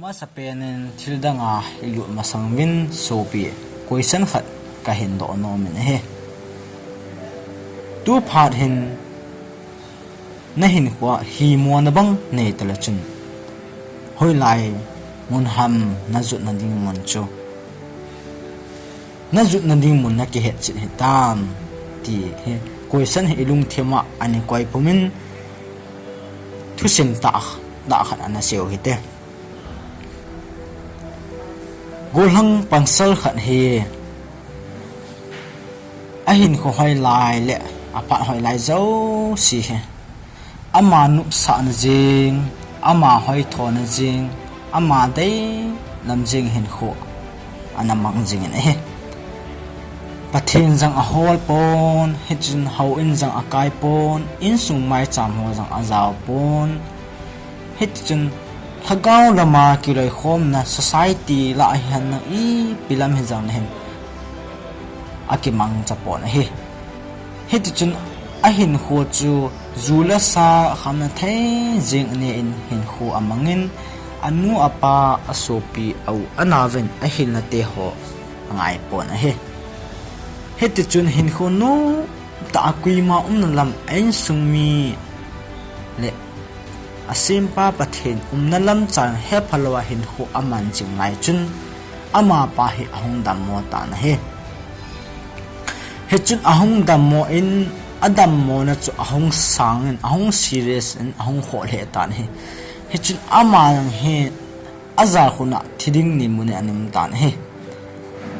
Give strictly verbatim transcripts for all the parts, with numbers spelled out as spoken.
Amasapen in thil danga ilut masang uvin sopi, question khat kahin doh nom in ahi. Tu phat hin nahinkhoa himona bang nei tale chun, hoilai mun ham najotna ding mun chu, najotna ding mun nakihetchet hitam, ti hi question hi ilungthima ana koi pumin thusim tah, tah khat ana seiu hite. Gollhang pasal khat hi ahinkho hoilai le aphat hoilai jouse hi ama nopsahna jeng, ama hoithona jeng, ama deilam jeng hinkho ana mang jingin ahi. Pathen jong ahol pon, hichun houin jong akai pon, insung maicham ho jong ajao pon. Hitichun lhagao lama kiloikhomna society lah a hihen lang ipi lam hijongle hin akimangcha pon ahi. Hitichun ahinkho chu ju le sa khamna thei jeng anein hinkho amangin, anu apa, asopi, a-u anaovin ahilna teho angai pon ahi. Hitichun hinkho noptah a koima umna lam a insung mi le asempa Pathen umna lam chan hephalou a hinkho aman jing lai chun amapa hi ahung dammo tan ahi. Hichun ahung dammo in, adammona chu ahung sangin, ahung serious in, ahung khoh lheh tan ahi. Hichun ama jong hi ajalkhun a thi ding dinmun in ana um tan ahi.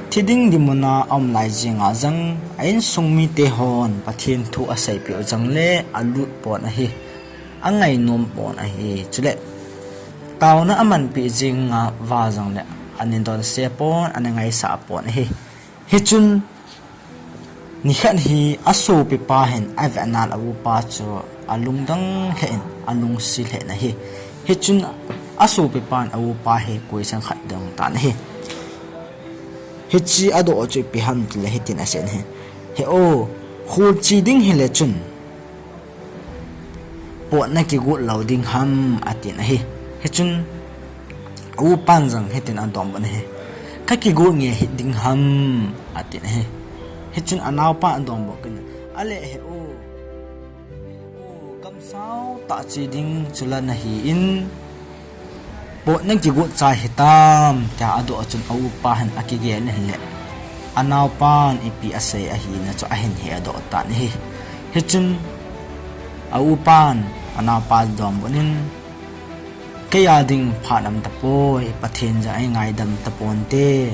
Thi ding dinmun a aum lai jenga jong a insung mite hon Pathen thu aseipeh u jongle alut pon ahi, angainom pon ahi. Chule taona amanpeh jenga va jongle ana donse pon, ana ngaisah pon ahi. Hichun nikhat hi asopipa hin avet nal a upa chu alungdong lheh in, alungset lheh in ahi. Hichun asopipan a upa hi question khat adong tan ahi. Hiche adoh chu ipi ham tile hitin asei in ahi. He o, kholche ding hile chun pot nakigot lou ding ham, atin ahi. Hichun a-upan jong hitin adonbut in ahi. Kakigot nge hiding ham, atin ahi. Hichun anaopan adonbut in, ale he o, gamsao tah che ding chu la nahin, pot nakigot chai hitam, tia adoh chun a-upa hin akigel in ahile, anaopan ipi asei ahina chu ahin hedoh tan ahi. Hichun a-upan anaopa donbut in, kei a ding phat um tapoi, Pathen jong eingaidam taponte.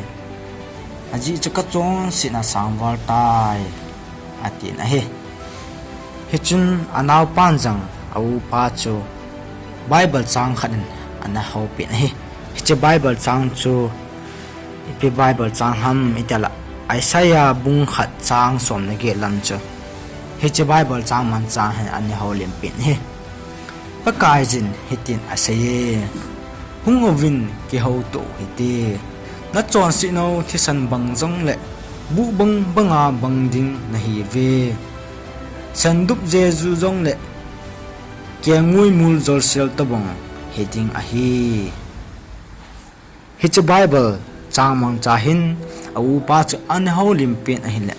Ajeh chu kachonsetna sangval tai, atin ahi. Hichun anaopan jong a-upa chu Bible chang khat in ana houpeh in ahi. Hiche Bible chang chu ipi Bible chang ham itile, Isaiah bung khat chang som le get lam chu hiche Bible chang mangcha hin ana houlimpeh in ahi. Pakaiyin hitin aseiye, Hung uvin kihoutoh u hite, nachonset nau thisan bang jongle buh bang banga bang ding nahiuve. Sandup jeju jongle kelngoi mul jolsel tobang hiding ahi. Hiche Bible chang mangcha hin a-upa chu ana houlimpeh in ahile,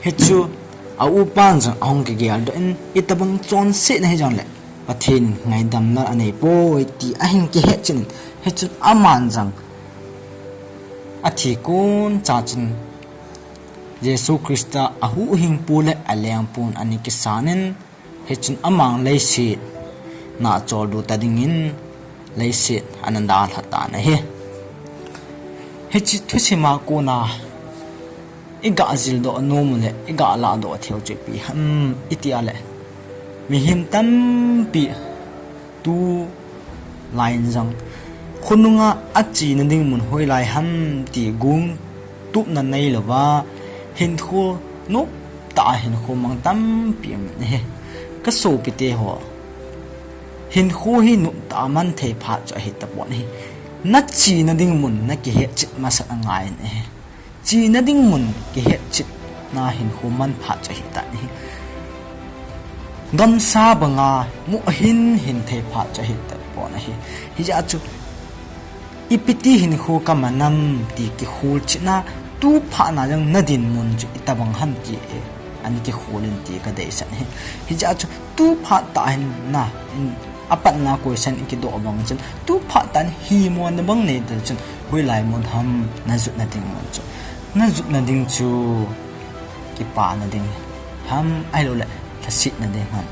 hichu a-upan jong ahung kigeldoh in, itobang chonsetna hijongle Pathen in ngaidamna aneipoi ti ahin kihetchen in, hichun aman jong athi koncha chun Jesu Christa ahuhhingpu le alengpun ana kisan in, hichun aman leiset nacholdo ta dingin leiset ana dalha tan ahi. Hiche thusima kona iga jildoh nom u le iga lahdoh theiu chu ipi ham itile, mihem tampi tulai in jong khonunga achena ding mun hoilai ham ti gongtupna neilouva hinkho noptah a hinkho mang tampi um in ahi. Kasopiteho, hinkho hi noptah a manthei phat chu ahitapon ahi. Nachena ding mun nakihetchet masat angaiyin ahi. Chena ding mun kihetchetna hinkho man phat chu ahitan ahi. Gamsa banga mu ahin hin thei phat chu ahitapon ahi. Hijeh chun Ipi ti hinkho kaman ham ti kikhol chihna, tu phat na jong nadinmun chu itobang ham ti hi ana kikhol in ti kadeisah ahi. Hijeh chun tu phat tah hin na, in, apatna question ikidoh bang chun, tu phat tah hin himona bang nei ta chun, hoilai mun ham najotna ding mun chu. Najotna ding chu kipana ding ham, ahilouleh lhasetna ding ham.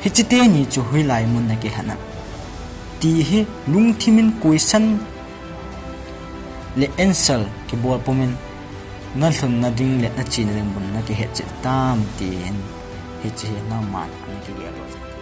Hiche teni chu hoilai mun nakilhen ham ti hi lungthim in question le answer kibol pum in, nalhunna ding le nachena ding mun nakihet cheh tam tin, hiche hi nangman nakigel doh